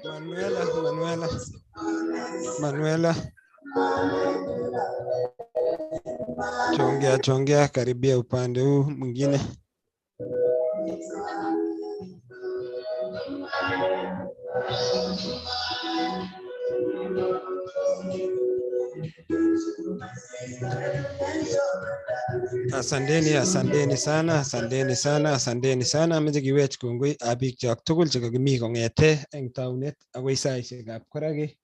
Manuela, Manuela, Manuela. Chongea, chongea, karibia upande huu mwingine. Asanteni, asanteni sana, asanteni sana, asanteni sana. Ameche kiwech kongoi ab biikchok tugul chekakimi kong'ete eng taunet akoi saisiekab koraki.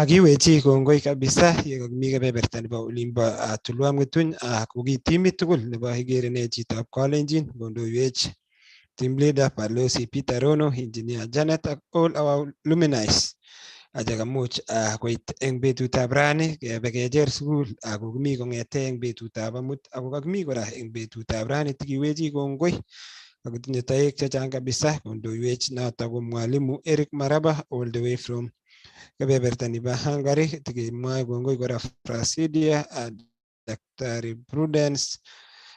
Kiwechi kongoi kabisa yekakimi kebeberta nebo olimbo Tulwam Ng'etuny koki timit tugul nebo ikere ne chitab Kalenjin kondoiwech team leader Balozi Peter Rono, Engineer Janet ak all our luminaries achekamuch koit eng betutab rani kebe kecher sukul ako kimi kong'ete eng betutab amut ako kakimi kora eng betutab rani tikiwechi kongoi akitinye toek chechang kabisa kondoiwech noto ko mwalimu Eric Maraba all the way from kebeberta nebo Hungary tikimwae kongoi kora Frasidia Daktari Prudence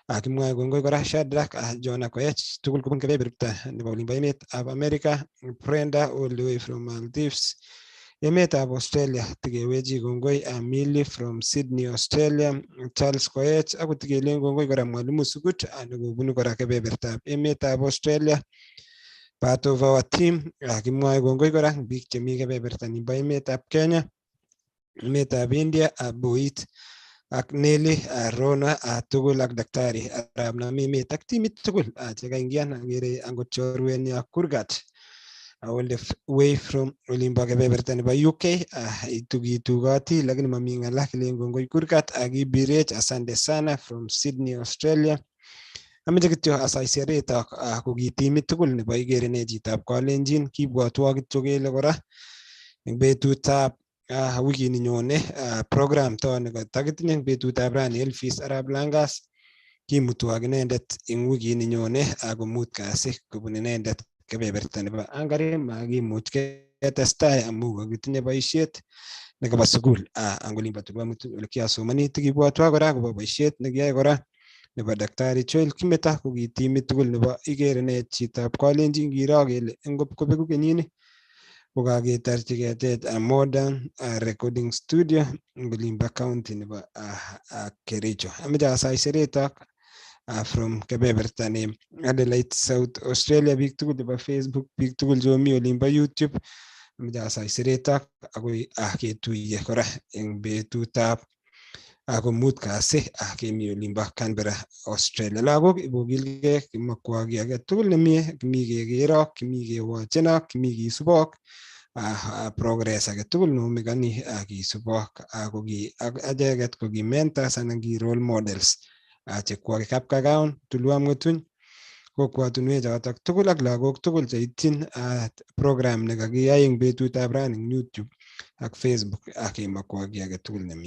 akimwae kongoi kora Shadrack Jonah Koech tugul kobun kebeberta nebo olimbo emetab America Brenda all the way from Maldives emetab Australia tikewechi kongoi Amili from Sydney Australia Charles Koech ako tikelen kongoi kora mwalimu Sugut nekobunu kora kebebertab emetab Australia part of our team kimwoe kongoi kora biik chemi kebeberta nimbo emetab Kenya emetab India Boit ak Nelly Rona tugul ak daktari Arap Namimet ak timit tugul chekaingian akere angot chorwenyo Kurgat all the way from olimbo kebeberta nebo UK itukitugoti lakini mami ng'ala kilen kongoi Kurgat akibirech asante sana from Sydney Australia. Ameche kityo asaiseretok ko ki timit tugul nebo ikere ne chitab Kalenjin kibwotwo kityo kele kora eng betutab Wikini nyone program to nekatakitinye eng betutab rani Elvis arap Langas kimutu ak inendet eng wikini nyone komut kasi kobun inendet kebeberta nebo Hungary. Makimuch ketestai amu kakitinye boisiet nekobo sukul ang olimbo Tulwamut ole kiasomani. Tikibwotwa kora kobo boisiet nekiyoe kora nebo Daktari Joel Kimeta ko ki timit tugul nebo ikere ne chitab Kalenjin kiroo kele ngop kobeku kenyini kokaketarchi ketech a modern recording studio eng olimbo county nebo Kericho. Ameche asaiseretok from kebeberta ni Adelaide, South Australia, biik tugul chebo Facebook, biik tugul chomi olimbo YouTube, ameche asaiseretok akoi ketuiye kora eng betutab komut kasi kemi olimbo Canberra, Australia. Lagok, ibokilgei, kimokwo kiy age tugul nemie, kimi kekerok, kimi kewochenok, kimi kisubok progress age tugul neomekani kisubok ko ki acheket ko ki mentors anan ki role models chekwok Kapkagaon, Tulwamng'etuny, kokwotunwek chotok tugul ak lagok tugul cheityin program nekakiyai eng betutab rani eng YouTube ak Facebook, kemokwo kiy age tugul nemie.